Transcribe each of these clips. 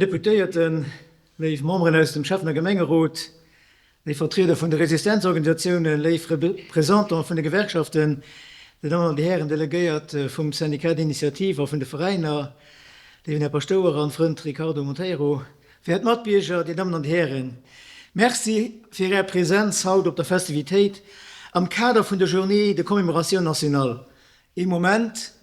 Deputéierten, léif Memberen aus dem Schäffen a Gemengerot, léif Vertrieder vun de Resistenzorganisatiounen, léif Représentante vun de Gewerkschaften, Dir Dammen an Dir Hären Delegéiert vum Syndicat d'initiative a vun de Veräiner, léiwen Här Paschtouer an Frënd Ricardo Monteiro, verehrte Matbierger, Dir Dammen an Dir Hären, Merci fir Är Präsenz haut op der Festivitéit am Kader vun der Journée de commémoration nationale. Ee Moment,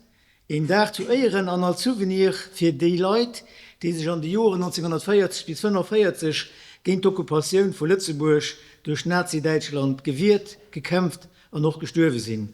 Een Dag zu Éieren an als Souvenir fir déi Leit, déi sech an de Joren 1940 bis 45 géint d'Occupatioun vu Lëtzebuerg duerch Nazi-Däitschland gewiert, gekämpft an och gestuerwe sinn.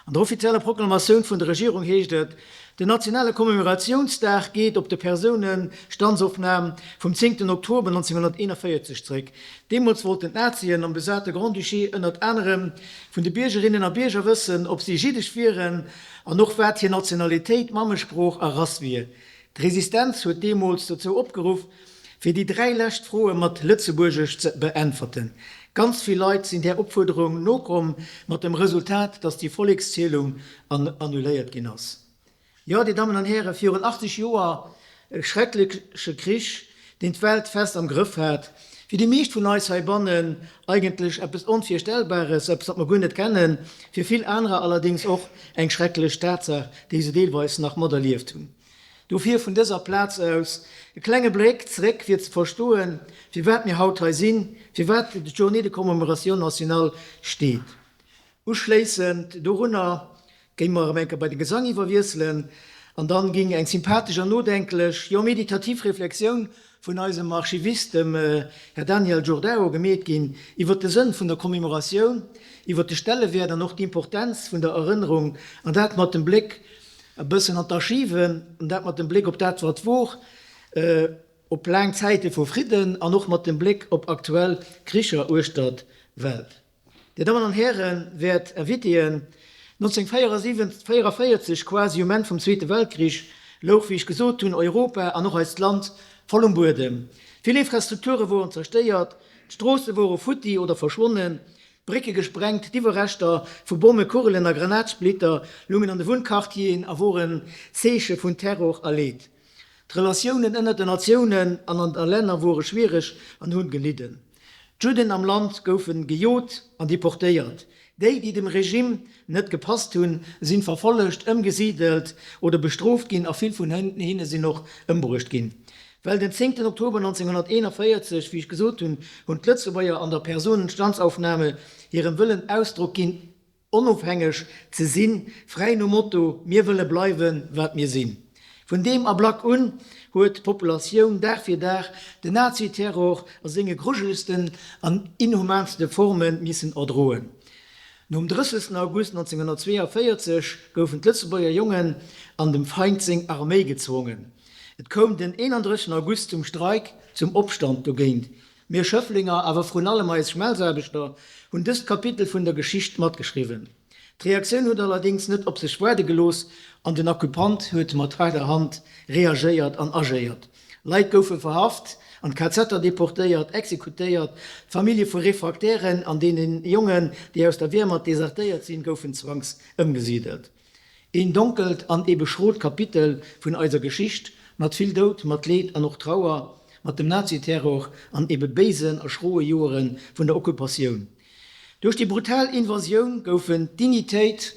An der offizieller Proklamatioun vun der Regierung heescht et, Den nationale Commemoratiounsdag geet op de Persounenstandsopnam vum 10 Oktober 1941 zréck. Deemools wollten d'Nazien am besate Grand-Duché ënnert anerem vun de Biergerinnen a Bierger wëssen, ob si jiddesch wieren An och wat hir Nationalitéit, Mammesprooch a Rass wier. D'Resistenz huet deemools dozou opgeruff, fir déi 3 lescht Froe mat Lëtzebuergesch ze beäntwerten. Ganz vill Leit sinn där Opfuerderung nokomm, mat dem Resultat, datt déi Vollekszielung annuléiert ginn ass. Jo, Dir Dammen an Hären, virun 80 Joer e schreckleche Krich, deen d'Welt fest am Grëff hat, fir déi meescht vun eis heibannen eigentlech eppes Onvirstellbares, eppes, wat mer guer net kennen, fir vill anerer allerdéngs och eng schrecklech Tatsaach, déi se deelweis nach materlieft hunn. Dofir vun dëser Plaz aus e klenge Bléck zréck, fir ze verstoen, firwat mir haut hei sinn, firwat d'Journée de commémoration nationale steet. Uschléissend dorunner géinge mer erëm eng Kéier bei de Gesang iwwerwiesselen an dann ging eng sympathesch an nodenklech, jo meditativ Reflexioun vun eisem Archivist, dem Här Daniel Jordao, gemeet ginn iwwert de Sënn vun der Commémoratioun, iwwert de Stellewäert an och d'Importenz vun der Erënnerung, an dat mat dem Bléck e bëssen an d'Archiven, an dat mat dem Bléck op dat wat wor, op laang Zäite vu Fridden an och mat dem Bléck op aktuell Kricher uechtert d'Welt. Dir Dammen an Hären, wäert Invitéen, 1944, quasi um Enn vum Zweete Weltkrich, louch, wéi ech gesot hunn, Europa an och eist Land voll um Buedem. Vill Infrastrukture woren zerstéiert, d'Stroosse wore futti oder verschwonnen, d'Brécke gesprengt, d'Iwwerreschter vu Bommekugelen a Granatsplitter lungen an de Wunnquartieren a woren Zeeche vun Terror a Leed. D'Relatiounen ënnert den Natiounen an an der Länner wore schwiereg an hunn gelidden. D'Judden am Land goufen gejot an deportéiert. Déi, déi dem Regime net gepasst hunn, sinn verfollegt, ëmgesidelt oder bestrooft ginn a vill vun hinne sinn och ëmbruecht ginn. Well den 10 Oktober 1941, wéi ech gesot hunn, hunn d'Lëtzebuerger an der Personenstandsaufnahme hirem Wëllen Ausdrock ginn, Onofhängeg ze sinn, fräi nom Motto Mir wëlle bleiwen, wat mir sinn. Vun deem Ablack un huet d'Populatioun Dag fir Dag den Nazi-Terror a senge grujelegsten an inhumanste Forme missen erdroen. Nom 30 August 1942 goufen d'Lëtzebuerger Jongen an dem Feind seng Arméi gezwongen. Et koum den 31 August zum Streik, zum Opstand dogéint. Mir Schëfflenger, awer vrun allem eis Schmelzaarbechter, hunn dëst Kapitel vun der Geschicht matgeschriwwen. D'Reaktioun huet allerdéngs net op sech waarde gelooss an den Occupant huet mat haarder Hand reagéiert an agéiert. Leit goufe verhaft, an d'KZer deportéiert, exekutéiert, d'Famillje vu Refraktären an deene Jongen, déi aus der Wehrmacht desertéiert sinn, goufen zwangsëmgesidelt. Een donkelt an ebe schrot Kapitel vun eiser Geschicht, mat vill Doud, mat Leed an och Trauer, mat dem Naziterror an ebe béisen a schroe Joere vun der Occupatioun. Duerch déi brutal Invasioun goufen d'Dignitéit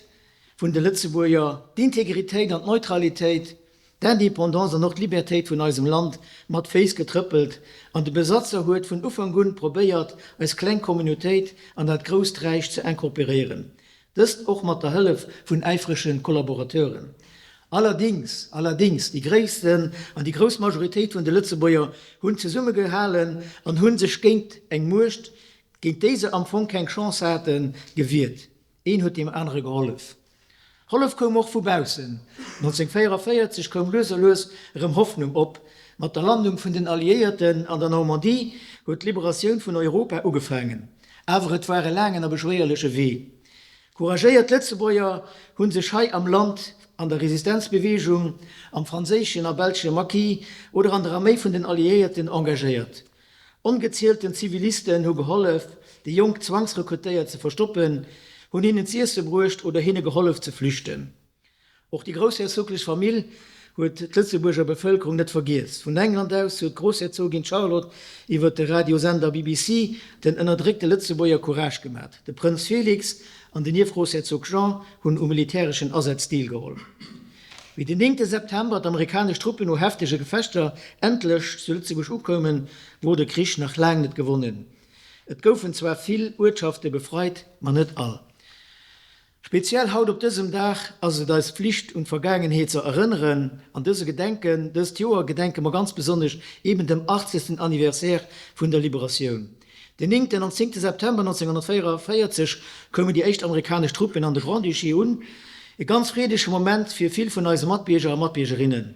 vun de Lëtzebuerger, d'Integritéit an d'Neutralitéit, d'Indépendance an och d'Libertéit vun eisem Land mat Féiss getrëppelt an de Besatzer huet vun Ufank un probéiert eis kleng Communautéit an dat grousst Räich ze incorporéieren. Dëst och mat der Hëllef vun äifrege Kollaborateuren. Allerdings, allerdings, déi gréissten an déi grouss Majoritéit vun de Lëtzebuerger hunn zesummegehalen an hunn sech géint eng Muecht, géint déi se am Fong keng Chance haten, gewiert. Een huet deem anere gehollef. Hollef koum och vu baussen. 1944 koum lues a lues erëm Hoffnung op. Mat der Landung vun den Alliéierten an der Normandie huet d'Liberatioun vun Europa ugefaangen. Awer et war e laangen a beschwéierleche Wee. Couragéiert Lëtzebuerger hu sech hei am Land an der Resistenzbeweegung, am franséischen a belsche Maquis oder an der Arméi vun den Alliéierten engagéiert. Ongezielten Zivilisten hu gehollef, déi jonk Zwangsrekrutéiert ze verstoppen, hunn hinnen z'iesse bruecht oder hinne gehollef ze flüchten. Och déi groussherzoglech Famill. huet d'Lëtzebuerger Bevëlkerung net vergiess. Vun England aus huet d'Groussherzogin Charlotte iwwer de Radiosender BBC den ënnerdréckte Lëtzebuerger Courage gemat. De Prënz Félix an den Ierfgroussherzog Jean hunn u militäreschen Asätz deelgeholl. Wéi den 9 September d'amerikanesch Truppen no heftege Gefechter endlech zu Lëtzebuerg ukoumen, wor de Krich nach laang net gewonnen. Et goufen zwar vill Uertschafte befreit, ma net all. Speziell haut op dësem Dag ass et eis Pflicht un d'Vergaangenheet ze erënneren. An dëse Gedenken, dëst Joer gedenke mer ganz besonnesch eben dem achtzegsten Anniversaire vun der Liberatioun. Den néngten an zéngte September 1944 koumen déi éischt amerikanesch Truppen an de Grand-Duché un. E ganz freedege Moment fir vill vun eise Matbierger a Matbiergerinnen.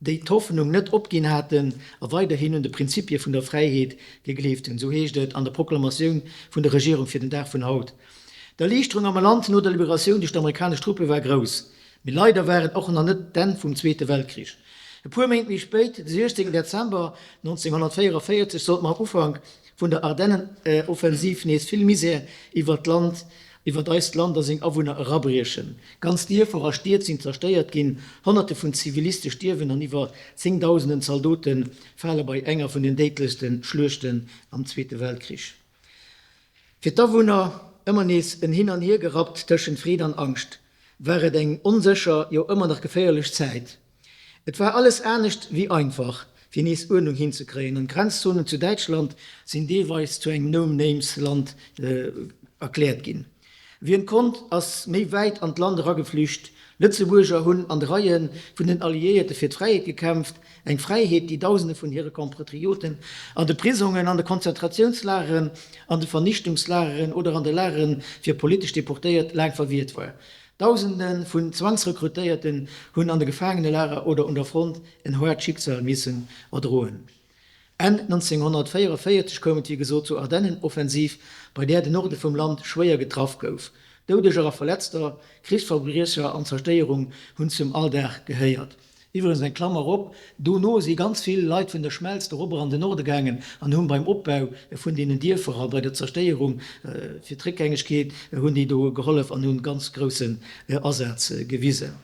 déi d'Hoffnung net opginn haten a weiderhin un de Prinzipie vun der Fräiheet gegleeft hunn, esou heescht et an der Proklamatioun vun der Regierung fir den Dag vun haut. D'Erliichterung am Land no der Liberatioun duerch d'amerikanesch Truppe war grouss, mee leider war et och nach net d'Enn vum Zweete Weltkrich. E puer Méint méi spéit, de 16 Dezember 1944, sollt mam Ufank vun der Ardennenoffensiv nees vill Misär iwwer d'Land iwwert eist Land a seng Awunner erabriechen. Ganz Dierfer a Stied sinn zerstéiert ginn, Honnerte vun Ziviliste stierwen an iwwer Zéngdausenden Zaldote fale bei enger vun den déidlechste Schluechten am Zweete Weltkrich. Fir d'Awunner ëmmer nees en Hin an Hiergerappt tëschent Freed an Angscht, war et eng onsécher, jo ëmmer nach geféierlech Zäit. Et war alles anescht wéi einfach, fir nees Uerdnung hinzekréien, an d'Grenzzonen zu Däitschland sinn deelweis zu engem No-Names-Land erkläert ginn. Wien konnt, ass méi wäit an d'Land erageflücht. Lëtzebuerger hunn an de Reie vun den Alliéierte fir d'Fräiheet gekämpft, eng Fräiheet, déi Dausende vun hire Compatrioten an de Prisongen, an de Konzentratiounslageren, an de Vernichtungslageren oder an de Lagere fir politesch Deportéiert laang verwiert war. Dausende vun Zwangsrekrutéierten hunn an de Gefaangenelager oder un der Front en hoart Schicksal missen erdroen. Enn 1944 koum et wéi gesot zur Ardennenoffensiv, bei där den Norde vum Land schwéier getraff gouf. Doudeger a Verletzter, Krichsverbriecher an Zerstéierung hunn zum Alldag gehéiert. Iwwregens eng Klammer op, dono si ganz vill Leit vun der Schmelz dorobber an den Norde gaangen an hunn beim Opbau vun deenen Dierfer a bei der Zerstéierung fir d'Réckgängegkeet hunn déi do gehollef an hunn ganz groussen Asaz gewisen.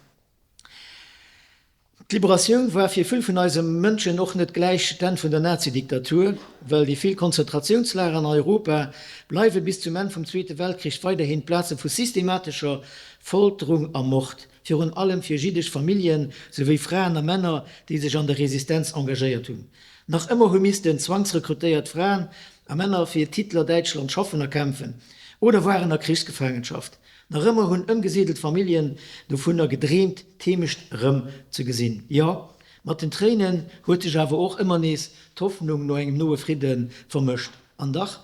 D'Liberatioun war fir vill vun eise Mënschen och net gläich d'Enn vun der Nazidiktatur, well déi vill Konzentratiounslager an Europa bleiwe bis zum Enn vum Zweete Weltkrich weiderhin Plaze vu systematescher Folterung a Mord. Virun allem fir jiddesch Familljen, souwéi Fraen a Männer, déi sech an der Resistenz engagéiert hunn. Nach ëmmer hu missten zwangsrekrutéiert Fraen a Männer fir d'Hitler-Däitschland schaffen a kämpfen oder waren a Krichsgefaangenschaft. Nach ëmmer hunn ëmgesidelt Familljen dovunner gedreemt, d'Heemecht erëm ze gesinn. Jo, mat den Tréinen huet sech awer och ëmmer nees d'Hoffnung no engem noe Fridde vermëscht. An dach,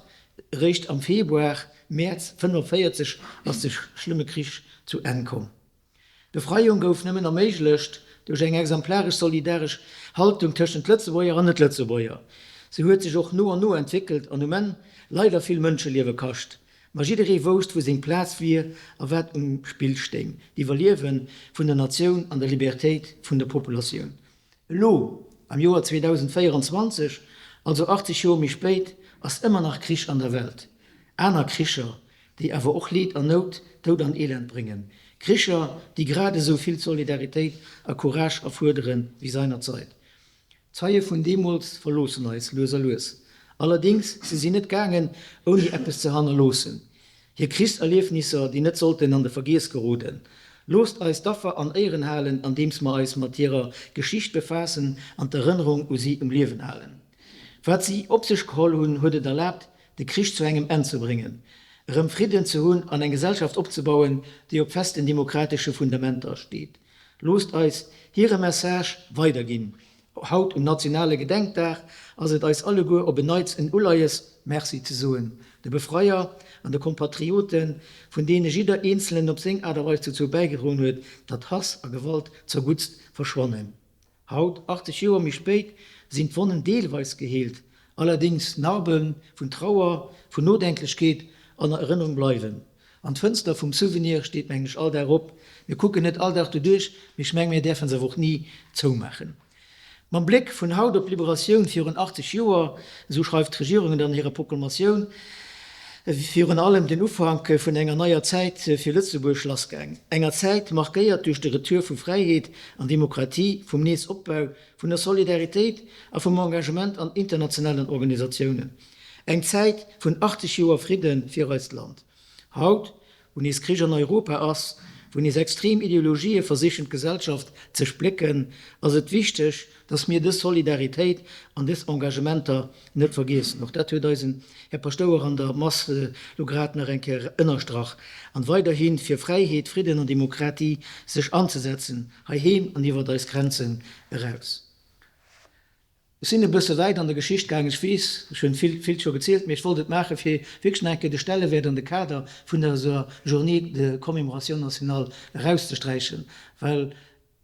Eréischt am Februar, Mäerz 45 ass de schlëmme Krich zu Enn komm. D'Befreiung gouf nëmmen erméiglecht duerch eng exemplaresch solidaresch Haltung tëschent Lëtzebuerger an Net-Lëtzebuerger. Se huet sech och no an no entwéckelt an um Enn leider vill Mënscheliewe kascht. Ma jidderee wousst, wou seng Plaz wier a wat um Spill stéing, d'Iwwerliewe vun der Natioun an der Libertéit vun der Populatioun. Elo, am Joer 2024, also 80 Joer méi spéit, ass ëmmer nach Krich an der Welt. Aner Kricher, déi awer och Leed an Nout, Doud an Elend bréngen. Kricher, déi grad esou vill Solidaritéit a Courage erfuerdere wéi seinerzeit. D'Zeie vun deemools verloossen eis lues a lues. Allerdéngs, se sinn net gaangen, ouni eppes ze hannerloossen. Hir Krichserliefnisser, déi net sollten an de Vergiess geroden. Loosst eis d'Affer an Éieren halen, andeems mer eis mat hirer Geschicht befaassen an d'Erënnerung u si um Liewen halen. Wat si op sech geholl hunn, huet et erlaabt, de Krich zu engem Enn ze bréngen, erëm Fridden ze hunn an eng Gesellschaft opzebauen, déi op festen demokratesche Fundamenter steet. Loosst eis hire Message weiderginn, Haut um nationale Gedenkdag ass et eis alleguer op en Neits en Uleies, Merci ze soen de Befreier an de Kompatrioten, vun deene jidder eenzelen op seng Aart a Weis dozou bäigedroen huet, datt Hass a Gewalt zerguttst verschwannen. Haut, 80 Joer méi spéit, sinn d'Wonnen deelweis geheelt, allerdéngs d'Narbe vun Trauer, vun Nodenklechkeet an Erënnerung bleiwen. An d'Fënster vum Souvenir steet, mengen ech, all Dag op. Mir kucken net all Dag doduerch, mee ech mengen, mir däerfe se awer och ni zoumaachen. Mam Bléck vun haut op d'Liberatioun virun 80 Joer, esou schreift d'Regierung et an hirer Proklamatioun. virun allem den Ufank vun enger neier Zäit fir Lëtzebuerg lassgaang. Enger Zäit markéiert duerch de Retour vu Fräiheet an Demokratie, vum Neesopbau, vun der Solidaritéit a vum Engagement an internationalen Organisatiounen. Eng Zäit vun 80 Joer Fridde fir eist Land. Haut, wou nees Krich an Europa ass, wou nees extrem Ideologië versichen d'Gesellschaft ze splécken, ass et wichteg, dass mir dës Solidaritéit an dës Engagementer net vergiessen. Och dat huet eisen Här Paschtouer an der Mass elo grad nach eng Kéier ënnerstrach. An weiderhi fir Fräiheet, Fridden an Demokratie sech anzesetzen, heiheem an iwwert eis Grenzen eraus. Ech sinn e bësse wäit an der Geschicht gaangen, ech weess, ech hunn vill, vill scho gezielt, mee ech wollt et maachen, fir wierklech nach eng Kéier de Stellewäert an de Kader vun dëser Journée de commémoration nationale erauszesträichen, well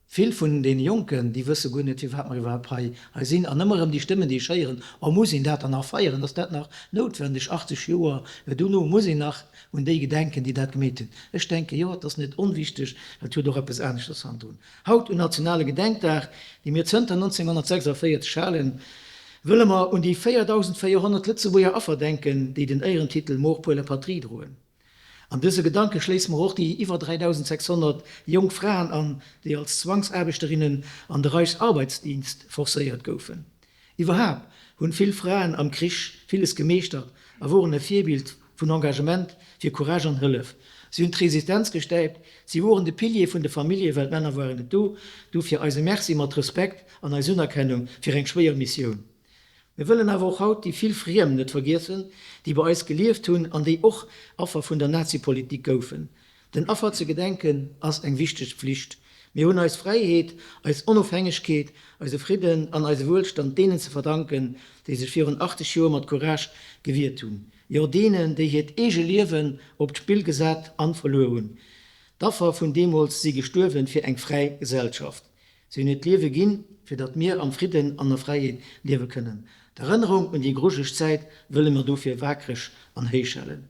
vill vun deene Jonken, déi wësse guer net, firwat mer iwwerhaupt hei, hei sinn. An ëmmer erëm déi Stëmmen, déi ech héieren, Oh, muss een dat dann nach feieren, ass dat nach noutwendeg, 80 Joer dono muss een nach un déi gedenken, déi dat gemeet hunn. Ech denken, jo, et ass net onwichteg, well et huet och eppes aneschters hannendrun. Haut, um nationale Gedenkdag, dee mir zënter 1946 halen, wëlle mer un déi 4.400 Lëtzebuerger Affer denken, déi den Éierentitel Mort pour la patrie droen. An dëse Gedanke schléisse mer och déi iwwer 3.600 jonk Fraen an, déi als Zwangsaarbechterinnen an de Reichsarbeitsdienst forcéiert goufen. Iwwerhaapt hunn vill Fraen am Krich villes gemeeschtert a woren e Virbild vun Engagement, fir Courage an Hëllef. Si hunn d'Resistenz gestäipt, si woren de Pilier vun de Famillje well d'Männer waren net do. Dofir eise Merci mat Respekt an eis Unerkennung fir eng schwéier Missioun. Mir wëllen awer och haut déi vill Friem net vergiessen, déi bei eis gelieft hunn an déi och Affer vun der Nazipolitik goufen. Den Affer ze gedenken ass eng wichteg Pflicht. Mir hunn eis Fräiheet, eis Onofhängegkeet, eise Fridden an eise Wuelstand deenen ze verdanken, déi sech virun 80 Joer mat Courage gewiert hunn, jo deenen, déi hiert eege Liewen op d'Spill gesat an verluer hunn. D'Affer vun deemools si gestuerwen fir eng fräi Gesellschaft. Si hunn hiert Liewe ginn, fir datt mir am Fridden an a Fräiheet liewe kënnen. D'Erënnerung un déi grujeleg Zäit wëlle mer dofir waakreg an héich halen.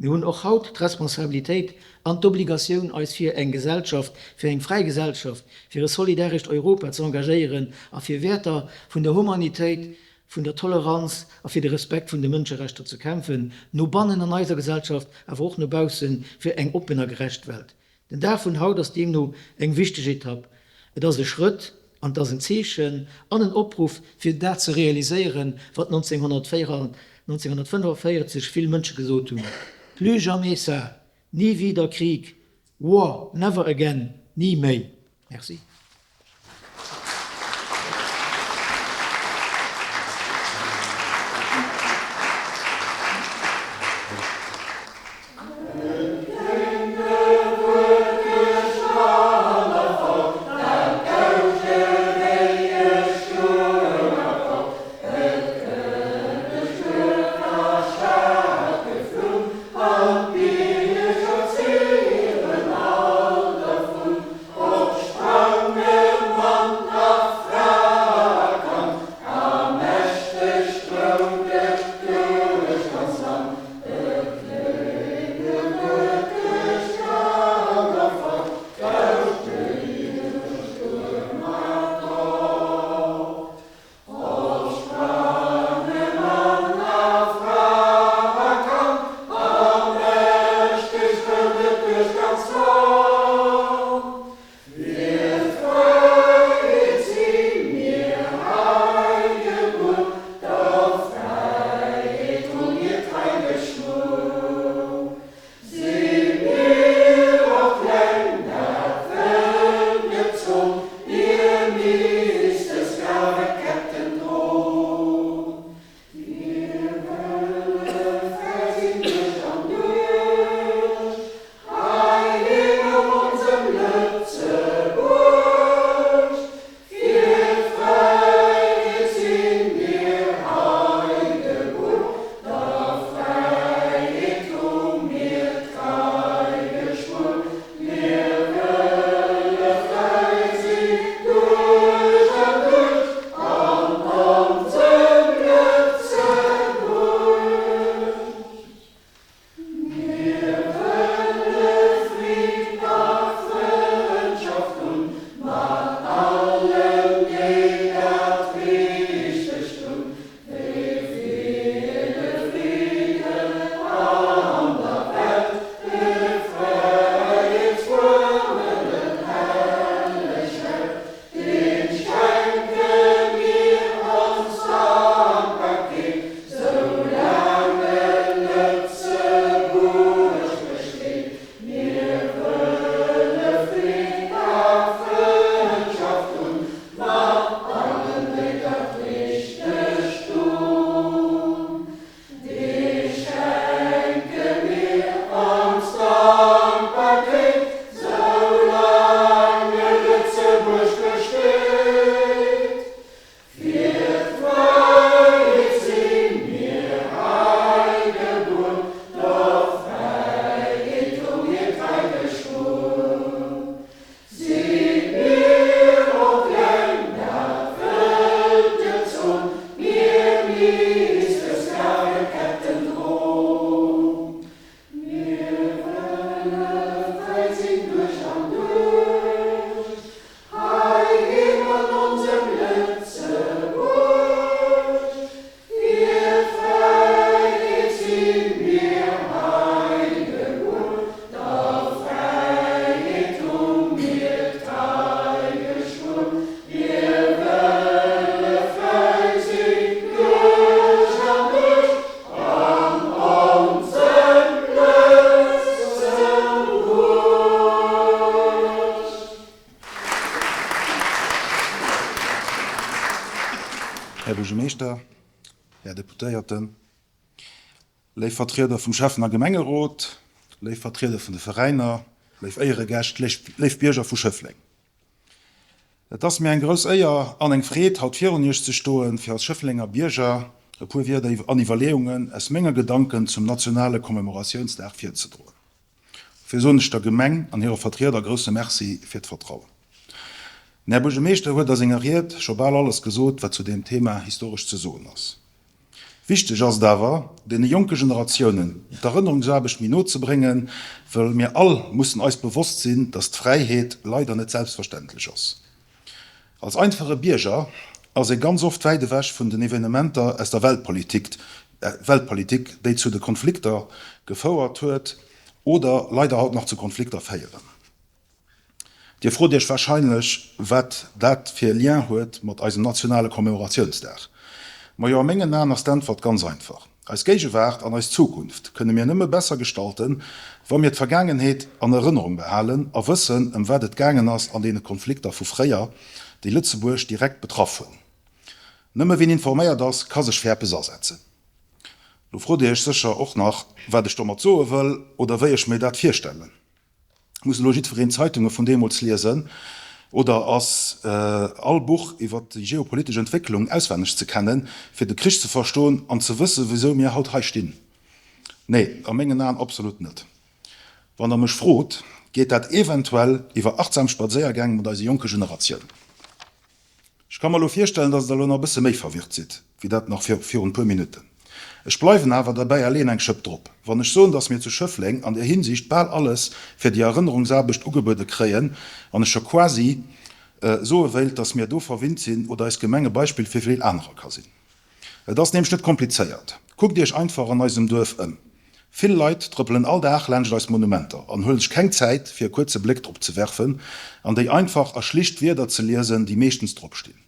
Mir hunn och haut d'Responsabilitéit an d'Obligatioun, eis fir eng Gesellschaft, fir eng fräi Gesellschaft, fir e solidarescht Europa ze engagéieren a fir Wäerter vun der Humanitéit, vun der Toleranz a fir de Respekt vun de Mënscherechter ze kämpfen, no bannen an eiser Gesellschaft, awer och no baussen, fir eng oppen a gerecht Welt. Den Dag vun haut ass deemno eng wichteg Etapp. Et ass e Schrëtt an et ass en Zeechen an en Opruff, fir dat ze realiséieren, wat 1945 vill Mënsche gesot hunn, Plus jamais ça, Nie wieder Krieg, War, never again, ni méi. Merci. Här Buergermeeschter, Här Deputéierten, léif Vertrieder vum Schäffen a Gemengerot, léif Vertrieder vun de Veräiner, léif Éieregäscht, léif Bierger vu Schëffleng. Et ass mir eng grouss Éier an eng Freed, haut virun Iech ze stoen, fir als Schëfflenger Bierger e puer Wierder an Iwwerleeungen aus menge Gedanken zum nationale Commemoratiounsdag virzedroen. Dofir soen ech der Gemeng an hire Vertrieder grousse Merci fir d'Vertrauen. Den Här Buergermeeschter huet a senger Ried scho bal alles gesot, wat zu deem Thema historesch ze soen ass. Wichteg ass et awer, deene jonke Generatiounen d'Erënnerungsaarbecht méi no ze bréngen, well mir all mussen eis bewosst sinn, dass d'Fräiheet leider net selbstverständlech ass. Als einfache Bierger ass ee ganz oft wäit ewech vun den Evenementer aus der Weltpolitik, déi zu de Konflikter gefouert huet oder leider haut nach zu Konflikter féieren. Dir frot Iech warscheinlech, wat dat fir e Lien huet mat eisem nationale Commemoratiounsdag. Majo, a mengen Aen ass d'Äntwert ganz einfach, Eis Géigewaart an eis Zukunft kënne mir nëmme besser gestalten, wa mir d'Vergaangenheet an Erënnerung behalen a wëssen, ëm wat et gaangen ass an deene Konflikter vu fréier, déi Lëtzebuerg direkt betraff hunn. Nëmme wien informéiert ass, ka sech fir eppes asetzen. Lo frot Dir Iech sécher och nach, wat ech domat soe wëll oder wéi ech mir dat virstellen. Muss elo jiddwereen d'Zeitunge vun deemools liesen oder ass all Buch iwwer déi geopolitesch Entwécklung auswenneg ze kennen, fir de Krich ze verstoen an ze wëssen, wisou mir haut hei stinn? Nee, a mengen Aen absolut net. Wann der mech frot, geet dat eventuell iwwer achtsam Spadséiergäng mat eise jonke Generatiounen. Ech ka mer elo virstellen, dass Der elo nach e bësse méi verwirrt sidd, wéi dat nach virun e puer Minutten. Ech bleiwen awer derbäi a leeën eng Schëpp drop, wann ech soen, dass mir zu Schëffleng an där Hinsicht bal alles fir déi Erënnerungsaarbecht ugebuede kréien an ech scho quasi soe wéilt, dass mir do verwinnt sinn oder eis Gemeng e Beispill fir vill anerer ka sinn. Et ass nämlech net komplizéiert. Kuckt Iech einfach an eisem Duerf ëm. Vill Leit trëppelen all Dag laanscht eis Monumenter an huele sech keng Zäit, fir e kuerze Bléck drop ze werfen an déi einfach a schlicht Wierder ze liesen, déi meeschtens drop stinn.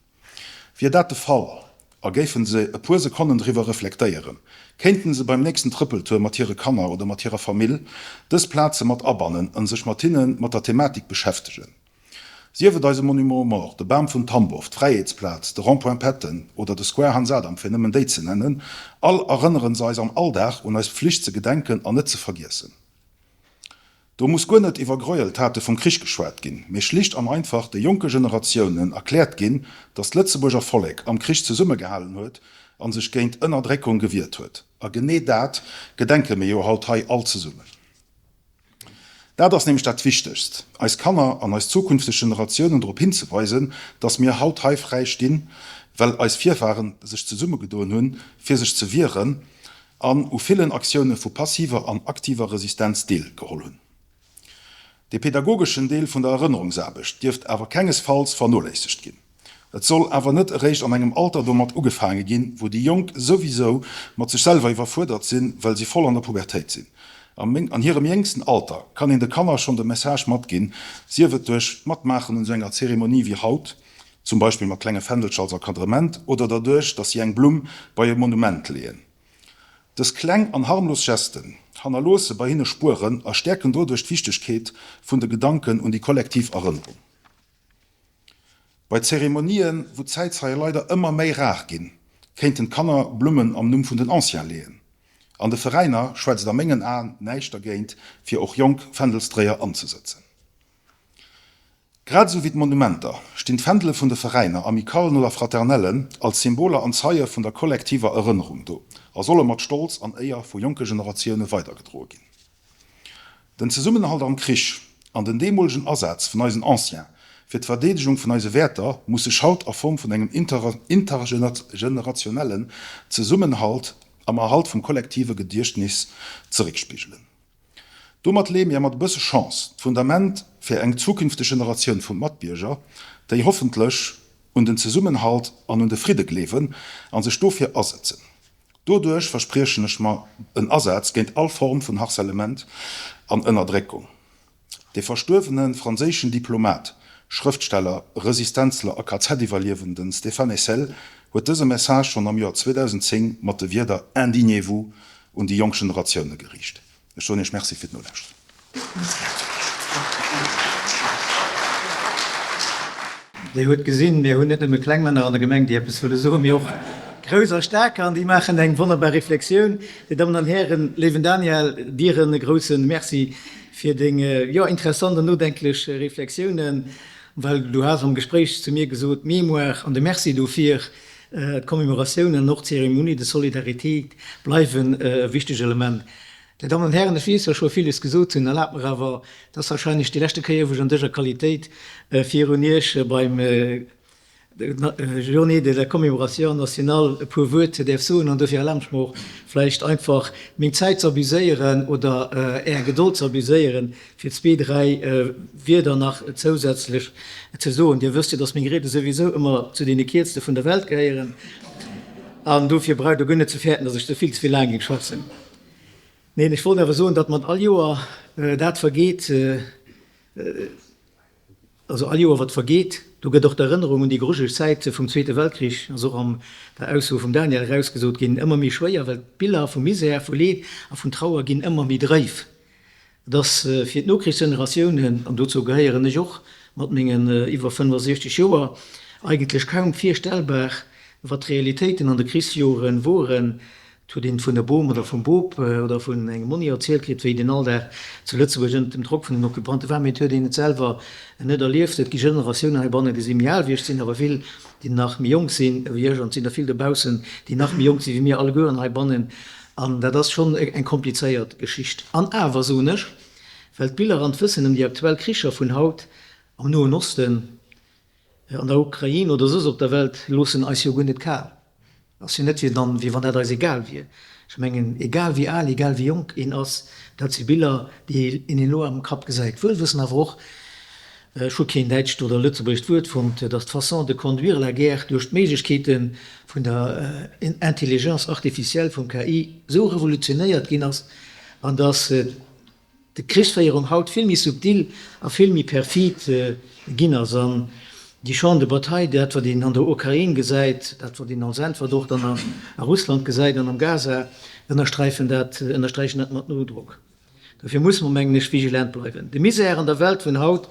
Wier dat de Fall a géife se e puer Sekonnen driwwer reflektéieren, kéinten se beim nächsten Trëppeltour mat hire Kanner oder mat hirer Famill dës Plaze mat abannen a sech mat hinne mat der Thematik beschäftegen. Sief et eise Monument aux Morts, de Bam vun Tambow, d'Fräiheetsplaz, de Rond-point Patton oder de Square Hans Adam, fir nëmmen déi ze nennen, all erënnere se eis am Alldag un eis Pflicht ze gedenken an net ze vergiessen. Do muss guer net iwwer Gräueltate vum Krich geschwat ginn, mee schlicht an einfach de jonke Generatiounen erkläert ginn, datt d'Lëtzebuerger Vollek am Krich zesummegehalen huet a sech géint Ënnerdréckung gewiert huet. A genee dat gedenke mir jo haut hei all zesummen. Dat ass nämlech dat Wichtegst, eis Kanner an eis zukünfteg Generatiounen drop hinzeweisen, dass mir haut hei fräi stinn, well eis Virfahren sech zesummegedoen hunn, fir sech ze wieren, an u villen Aktioune vu passiver an aktiver Resistenz deelgeholl hunn. Dee pedagogeschen Deel vun der Erënnerungsaarbecht dierft awer kengesfalls vernoléissegt ginn. Et soll awer net eréischt an engem Alter domat ugefaange ginn, wou déi Jonk souwisou mat sech selwer iwwerfuerdert sinn, well si voll an der Pubertéit sinn. An hirem jéngsten Alter kann een de Kanner schonn de Message matginn, sief et duerch d'Matmaachen un esou enger Zeremonie wéi haut, zum Beispill mat klenge Fändelcher als Encadrement, oder derduerch, datt si eng Blumm bei e Monument leeën. Dës kleng an harmlos Gesten hannerloosse bei hinne Spueren a stäerken doduerch d'Wichtegkeet vun de Gedanken un déi kollektiv Erënnerung. Bei Zeremonien, wou d'Zäitzeie leider ëmmer méi rar ginn, kéinten d'Kanner Blummen am Numm vun den Anciens leeën. An de Veräiner schwätzt a mengen Aen näischt dergéint, fir och jonk Fändelsdréier anzesëtzen. Grad esou wéi d'Monumenter stinn d'Fändele vun de Veräiner, Amicallen oder Fraternellen als Symboler an Zeie vun der kollektiver Erënnerung do a solle mat Stolz an Éier vu jonke Generatioune weidergedroe ginn. Den Zesummenhalt am Krich an den deemolegen Asaz vun eisen Anciens fir d'Verdeedegung vun eise Wäerter muss sech haut a Form vun engem intergenerationellen Zesummenhalt am Erhalt vum kollektive Gediechtnis zeréckspigelen. Domat leeë mir mat e bësse Chance d'Fundament fir eng zukünfteg Generatioun vu Matbierger, déi hoffentlech un den Zesummenhalt an un de Fridde gleewen a sech dofir asëtzen. Doduerch verspriechen ech mer en Asaz géint all Form vun Harcèlement an Ënnerdréckung. De verstuerwene franséischen Diplomat, Schrëftsteller, Resistenzler a KZ-Iwwerliewenden Stéphane Hessel huet dëse Message schonn am Joer 2010 mat de Wierder Indignez-vous un déi jonk Generatioune geriicht. Ech soen Iech Merci fir d'Nolauschteren. Dir hutt gesinn, mir hunn net nëmme kleng Männer an der Gemeng, déi eppes wëlle soen, mee och grouss a staarker, an déi maachen eng wonnerbar Reflexioun. Dir Dammen an Hären, léiwen Daniel, dir e grousse Merci fir deng, jo, interessant an nodenklech Reflexiounen, well du has am Gespréich zu mir gesot, d'Mémoire an de Merci dofir, d'Commémoratiounen an och d'Cérémonie de solidarité bleiwen e wichteg Element. Dir Dammen an Hären, ech weess, datt ech scho villes gesot hunn. Erlaabt mer awer, et ass wahrscheinlech déi leschte Kéier, wou ech an dëser Qualitéit virun Iech beim Journée de la Commémoration nationale e puer Wuert däerf soen. An dofir erlaabt ech mer och vläicht einfach, meng Zäit ze abuséieren oder Är Gedold ze abuséieren, fir zwee, dräi Wierder nach zousätzlech ze soen. Dir wësst jo, dass meng Riede souwisou ëmmer zu deene kierzte vun der Welt gehéieren, an dofir braucht Der guer net ze fäerten, dass ech ze vill ze vill laang géing schwätzen. Neen, ech wollt awer soen, datt mat all Joer dat vergeet, also all Joer wat vergeet, do gëtt och d'Erënnerung un déi grujeleg Zäit vum Zweete Weltkrich, ass och an der Ausso vum Daniel erausgesot ginn, ëmmer méi schwéier, well d'Biller vu Misär, vu Leed a vun Trauer ginn ëmmer méi dréif. Et ass fir d'Nokrichsgeneratiounen, an dozou gehéieren ech och mat mengen iwwer 65 Joer, eigentlech kaum virstellbar, wat d'Realitéiten an de Krichsjoren woren. Et huet een vun der Bom oder vum Bop oder vun engem Monni erzielt kritt, wéi den Alldag zu Lëtzebuerg ënnert dem Drock vun den Occupante war, mee et huet een et selwer net erlieft. Et gi Generatiounen heibannen, déi si méi al wéi ech, et sinn awer vill, déi nach méi jonk sinn wéi ech, an et sinn der vill dobaussen, déi nach méi jonk si wéi mir allegueren heibannen. An dat ass schonn eng komplizéiert Geschicht. An awer, soen ech, well d'Biller an d'Wëssen ëm déi aktuell Kricher vun haut am Noen Osten, an der Ukrain oder soss op der Welt loossen eis jo guer net kal. Ass jo net wéi dann, wéi wann dat eis egal wier. Ech mengen, egal wéi al, egal wéi jonk een ass, dat si Biller, déi een elo am Kapp gesäit. Wuelwëssen awer och, ech hu keen däitscht oder lëtzebuergescht Wuert fonnt, datt d'Façon de conduire la guerre duerch d'Méiglechkeete vun der Intelligence artificielle, vum KI, esou revolutionéiert ginn ass an datt d'Krichsféierung haut vill méi subtil a vill méi perfid ginn ass. An déi Champs de bataille, dat wat een an der Ukrain gesäit, dat wat een als Äntwert och dann a Russland gesäit an am Gaza, ënnersträifen dat, ënnersträichen dat mat Nodrock. Dofir musse mer, mengen ech, vigilant bleiwen. De Misär an der Welt vun haut,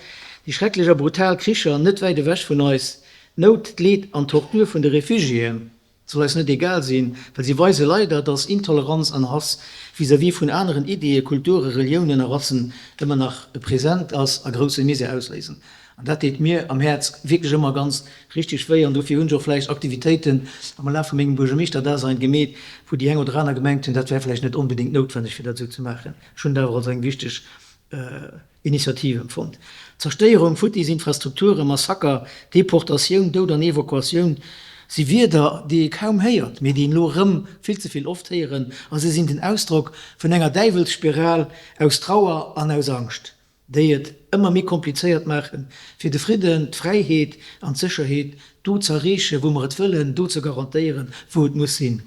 déi schrecklech a brutal Kricher net wäit ewech vun eis, d'Nout, d'Leed an d'Tortur vun de Refugiéen, soll eis net egal sinn, well si weise leider, dass Intoleranz an Hass vis-à-vis vun aneren Ideeë, Kulture, Reliounen a Rassen ëmmer nach present ass a grousse Misär ausléisen. An dat deet mir am Häerz wierklech ëmmer ganz richteg wéi. An dofir hunn ech och vläicht Aktivitéiten am Laf vu mengem Buergermeeschterdasein gemeet, wou déi eng oder aner gemengt hunn, dat wär vläicht net onbedéngt noutwenneg, fir dat esou ze maachen. Ech hunn et awer als eng wichteg Initiativ empfonnt. Zerstéierung, futtis Infrastrukturen, Massaker, Deportatioun, Doud an Evakuatioun si Wierder, déi ee kaum héiert, mee déi een elo erëm vill ze vill oft héieren, a se sinn den Ausdrock vun enger Däiwelsspiral aus Trauer an aus Angscht, déi et ëmmer méi komplizéiert maachen, fir de Fridden, d'Fräiheet an d'Sécherheet do z'erreechen, wou mer et wëllen, do ze garantéieren, wou et muss sinn.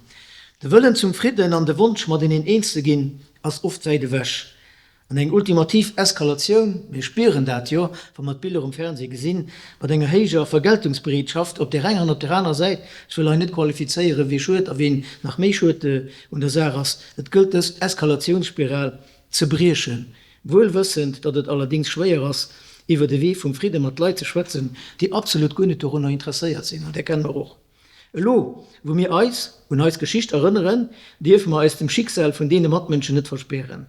De Wëllen zum Fridden an de Wonsch, mateneen eens ze ginn, ass oft wäit ewech. An eng ultimativ Eskalatioun, mir spieren dat jo, wa mer d'Biller um Fernseh gesinn, mat enger héijer Vergeltungsbereetschaft op där enger an op där aner Säit, ech wëll hei net qualifizéieren, wie Schued a wien nach méi Schued un der Saach ass, et gëllt dës Eskalatiounsspiral ze briechen, wuel wëssend, datt et allerdéngs schwéier ass, iwwer de Wee vum Fridde mat Leit ze schwätzen, déi absolut guer net dorunner interesséiert sinn, an där kenne mer och. Elo, wou mir eis un eis Geschicht erënneren, dierfe mer eis dem Schicksal vun deene Matmënschen net verspären.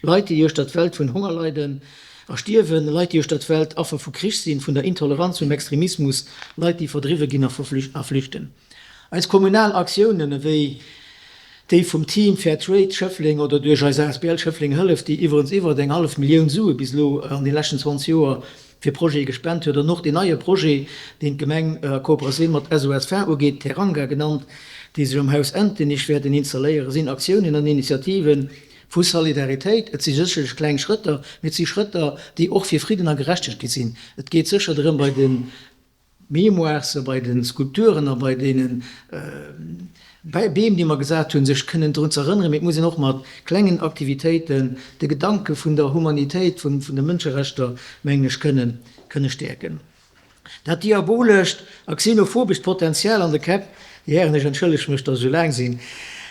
Leit, déi uechter d'Welt vun Honger leiden a stierwen, Leit, déi uechter d'Welt Affer vu Krich sinn, vun der Intoleranz, vum Extremismus, Leit, déi verdriwwe ginn a flüchten. Eis kommunal Aktiounen, ewéi déi vum Team Fair Trade Schëffleng oder duerch eis asbl Schëffleng Hëlleft, déi iwwerens iwwert eng hallef Millioun Sue bis elo an de leschten 20 Joer fir Projete gespent huet, an och deen neie Projet, deen d'Gemeng a Kooperatioun mat SOS Faim ugeet, Teranga genannt, dee sech am Haus Entenich wäerten installéieren, sinn Aktiounen an Initiative vu Solidaritéit. Et si sécherlech kleng Schrëtter, mee et si Schrëtter, déi och fir Fridden a Gerechtegkeet sinn. Et geet sécher drëm, bei de Mémoires, bei de Skulpturen a bei deene Beem, déi mer gesat hunn, sech kënnen drun ze erënneren. Mee et muss een och mat klengen Aktivitéiten de Gedanke vun der Humanitéit, vun de Mënscherechter, mengen ech, kënnen, kënne stäerken. Dat diabolescht a xenophobescht Potenzial an de Käpp, Dir Hären, ech entschëllege mech, datt ech esou laang sinn,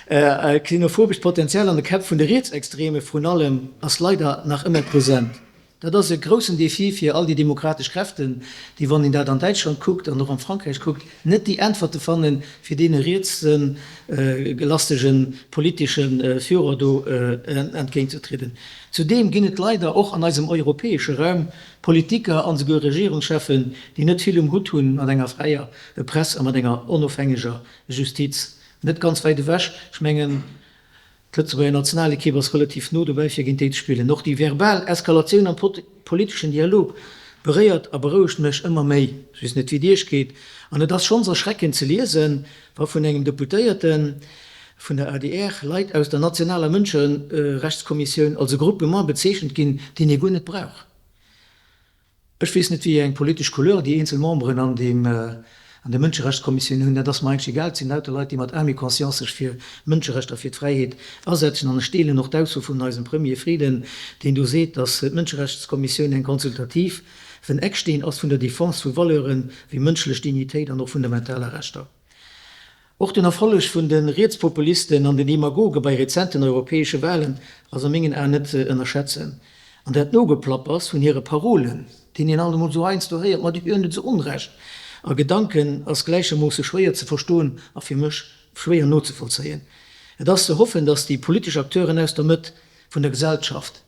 xenophobescht Potenzial an de Käpp vun de Rietsextreme vrun allem ass leider nach ëmmer present. Dat ass e groussen Défi fir all déi demokratesch Kräften, déi, wann een dat an Däitschland kuckt an och am Frankräich kuckt, net déi Äntwerte fannen, fir deene rietslastege politesche Führer do entgéintzetrieden. Zudeem ginn et leider och an eisem europäesche Raum Politiker an esouguer Regierungscheffen, déi net vill um Hutt hunn mat enger fräier Press a mat enger onofhängeger Justiz. Net ganz wäit ewech, ech mengen, D'Lëtzebuerger Nationalekipp ass relativ no dobäi fir géint déi ze spillen. Och déi verbal Eskalatioun am politeschen Dialog beréiert a berouegt mech ëmmer méi. Ech weess net wéi et iech geet, an et ass schonns erschreckend ze liesen, wa vun engem Deputéierte vun der adr Leit aus der nationaler Mënscherechtskommissioun als e Groupement bezeechent ginn, deen ee guer net brauch. Ech weess net, wéi eng politesch Couleur déi eenzel Memberen an deem, an der Mënscherechtskommissioun hunn. Dat ass mer eigentlech egal. Et sinn lauter Leit, déi mat Âme et conscience sech fir Mënscherechter, fir d'Fräiheet asetzen. An ech deelen och d'Ausso vun eisem Premier Frieden, deen do seet, datt d'Mënscherechtskommissioun eng consultativ en Ecksteen ass vun der Defense vu Valeuren wéi mënschlech Dignitéit an och fundamentaler Rechter. Och den Erfolleg vun de Rietspopulisten an den Demagoge bei rezenten europäesche Walen ass a mengen Aen net ze ënnerschätzen. An dat Nogeplappers vun hire Parolen, deen een alt emol esou heiansdo héiert, ma déi hunn et esou onrecht a Gedanken, ass gläichermoosse schwéier ze verstoen a fir mech schwéier nozevollzéien. Et ass ze hoffen, datt déi politesch Acteuren aus der Mëtt vun der Gesellschaft,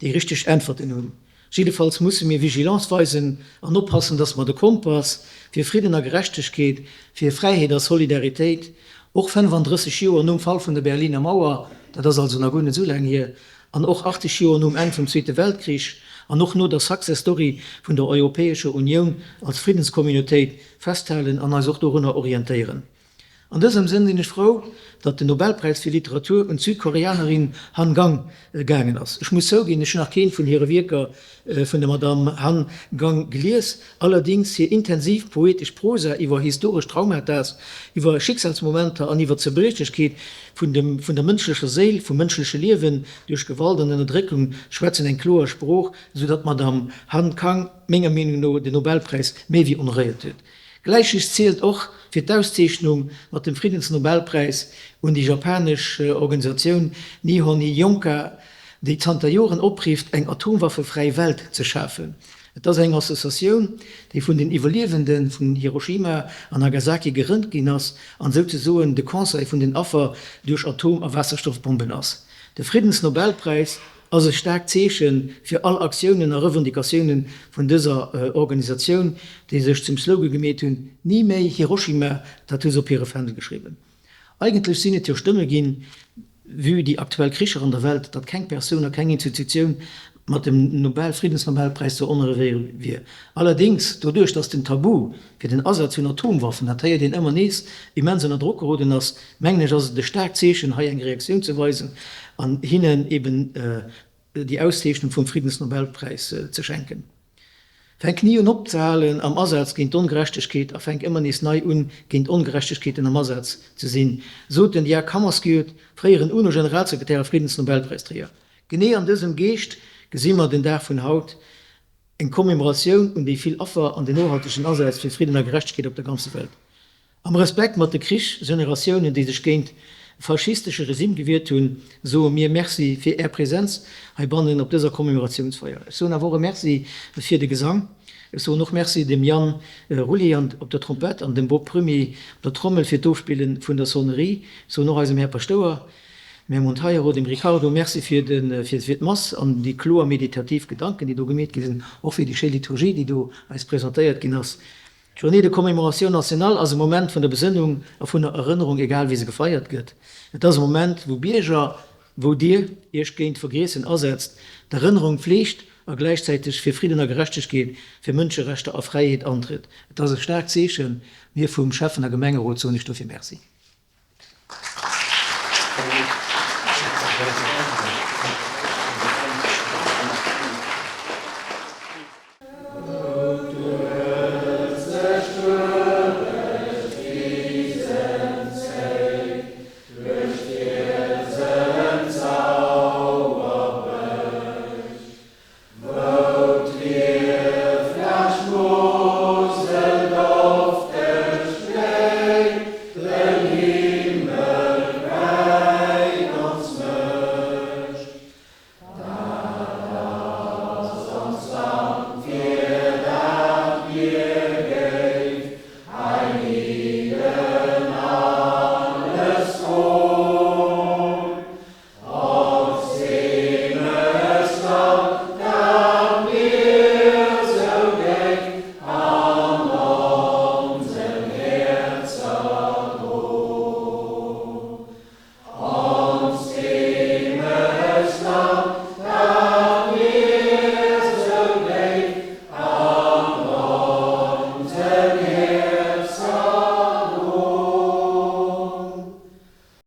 déi richteg Äntwerten hunn. Jiddefalls musse mir Vigilance weisen an oppassen, dass mer de Kompass fir Fridden a Gerechtegkeet, fir Fräiheet a Solidaritéit, och 35 Joer nom Fall vun der Berliner Mauer, dat ass also nach guer net esou laang hier, an och 80 Joer nom Enn vum Zweete Weltkrich an och no der Success Story vun der Europäescher Unioun als Friddenscommunautéit, festhalen an eis och dorunner orientéieren. An dësem Sënn sinn ech frou, datt den Nobelpräis fir Literatur un d'Südkoreanerin Han Kang gaangen ass. Ech muss zouginn, ech hunn nach keent vun hire Wierker vun der Madamm Han Kang gelies. Allerdings hir intensiv poetesch Prosa iwwer historesch Traumatas, iwwer Schicksalsmomenter an iwwer d'Zerbriechlechkeet vun dem vun der mënschlecher Séil, vum mënschleche Liewen duerch Gewalt an Ënnerdréckung schwätzen eng kloer Sprooch, esou datt d'Madamm Han Kang menger Meenung no den Nobelpräis méi wéi honoréiert huet. Gläiches zielt och fir d'Auszeechnung mat dem Friddensnobelpräis un déi japanesch Organisatioun Nihon Hidankyo, déi zanter Joren oprifft, eng atomwaffefräi Welt ze schafen. Et ass eng Associatioun, déi vun den Iwwerliewende vun Hiroshima an Nagasaki gerënnt ginn ass an souzesoen de Conseil vun den Affer duerch Atom a Waasserstoffbomben ass. De Friddensnobelpräis ass e staarkt Zeeche fir all Aktiounen a Revendicatiounen vun dëser Organisatioun, déi sech zum Slogan gemeet hunn, Ni méi Hiroshima, dat hu se op hire Fändel geschriwwen. Eigentlech sinn et jo Stëmme ginn, vue déi aktuell Kricher an der Welt, datt keng Persoun a keng Institutioun mat dem Nobel-Friddensnobelpräis ze honoréiere wier. Allerdéngs, doduerch datt den Tabu fir den Asaz vun Atomwaffen, dat héiert een ëmmer nees, immens ënner Drock geroden ass, mengen ech, ass et e staarkt Zeechen, hei eng Reaktioun ze weisen an hinnen eben déi Auszeechnung vum Friddensnobelpräis ze schenken. Fänk ni un opzehalen am Asaz géint d'Ongerechtegkeet a fänk ëmmer nees nei un, géint Ongerechtegkeeten am Asaz ze sinn, sot den Dag Hammarskjöld, fréieren UNO-Generalsekretär a Friddensnobelpräisträger. Genee an dësem Geescht gesi mer den Dag vun haut, eng Commemoratioun un déi vill Affer an den nohaltegen Asaz fir Fridden a Gerechtegkeet op der ganzer Welt. Am Respekt mat de Krichsgeneratiounen, déi sech géint e faschistesche Regime gewiert hunn, soe mir Merci fir Är Präsenz heibannen op dëser Commemoratiounsfeier. Ech soen awer och e Merci fir de Gesang. Ech soen och Merci dem Yann Roulier op der Trompett an dem Bob Prümmy op der Trommel fir d'Ofspille vun der Sonnerie. Ech soen och eisem Här Paschtouer, dem Här Monteiro, dem Ricardo Merci fir d'Mass an déi kloer meditativ Gedanken, déi do gemeet gi sinn, och fir déi schéi Liturgie, déi do eis presentéiert ginn ass. D'Journée de commémoration nationale ass e Moment vun der Besënnung a vun der Erënnerung, egal wéi se gefeiert gëtt. Et ass e Moment, wou Bierger, wou Dir Iech géint Vergiessen asetzt, d'Erënnerung fleegt a gläichzäiteg fir Fridden a Gerechtegkeet, fir Mënscherechter a Fräiheet antrëtt. Et ass e staarkt Zeechen. Mir vum Schäffen a Gemengerot soen Iech dofir Merci.